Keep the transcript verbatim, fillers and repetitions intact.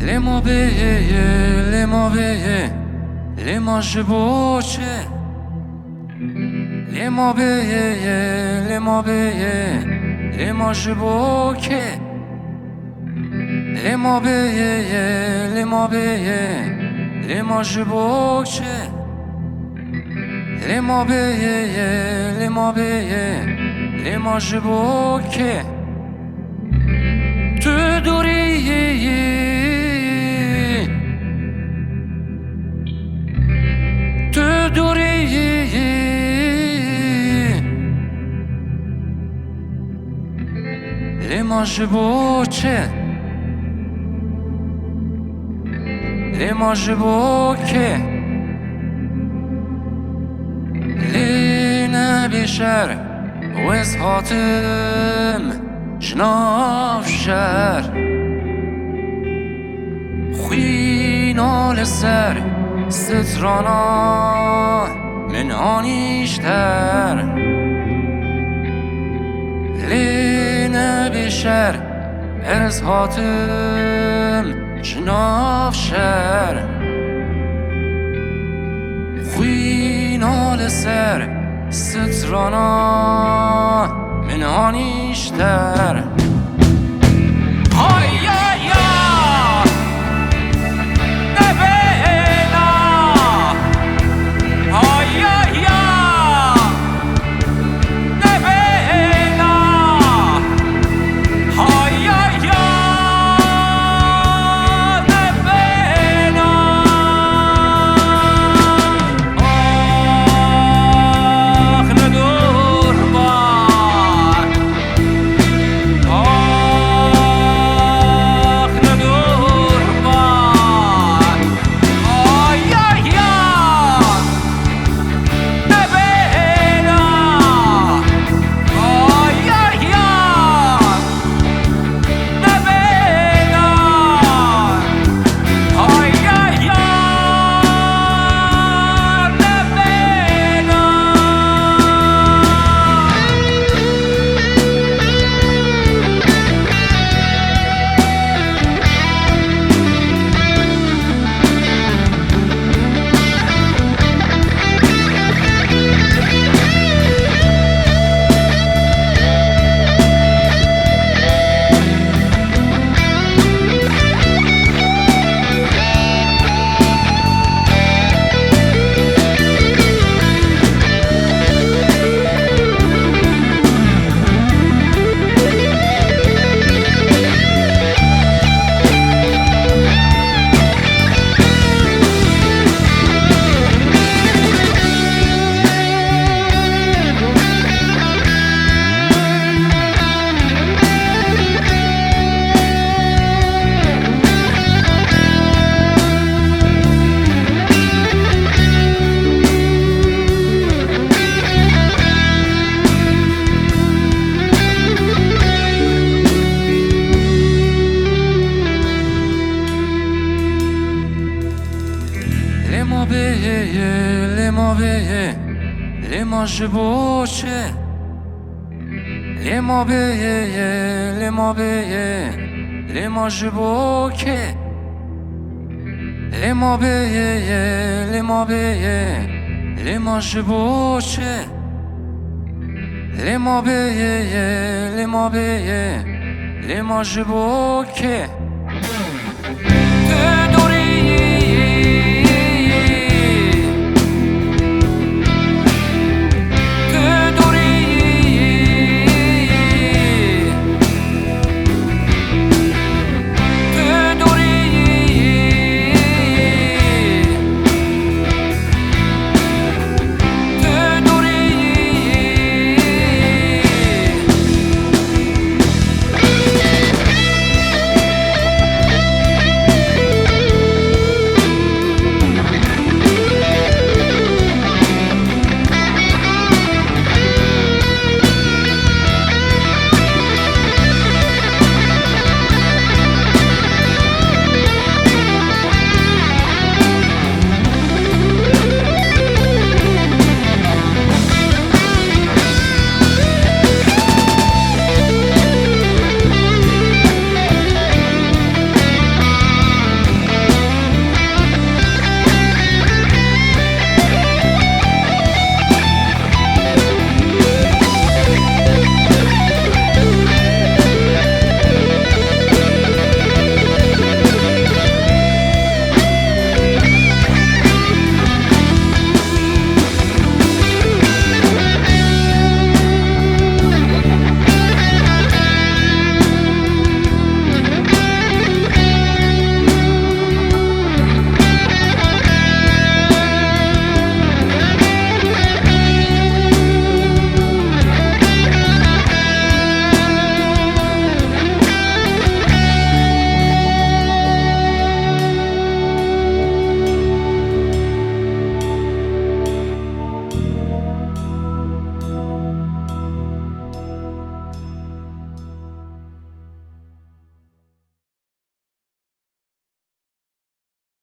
Lê ma bêyê, lê ma bêyê, lê ma ji bo çi? Lê ma bêyê, lê ma bêyê, lê ma ji bo kê? Lê ma bêyê, lê ma bêyê, lê ma ji bo çi? Lê ma bêyê, lê ma bêyê, lê ma ji bo kê? Tu dûrî yî, tu dûrî yî. Lê ma ji bo çi? Lê ma ji bo kê? Lê nebê şer, ez hatim ji nav şer. Xwîna li ser strana min anî ji ter. Lê nebê şer, ez hatim ji nav şer. Xwîna li ser strana min anî ji ter. Hayaya! Nebêna! Hayaya! Nebêna! Hayaya! Nebêna! Ax, ne dor ba. Lê ma bê ye, lê ma ji bo çi? Lê ma bê ye, lê ma bê ye, lê ma ji bo kê? Lê ma bê ye, lê ma bê ye, lê ma ji bo çi? Lê ma bê ye, lê ma bê ye, lê ma ji bo kê?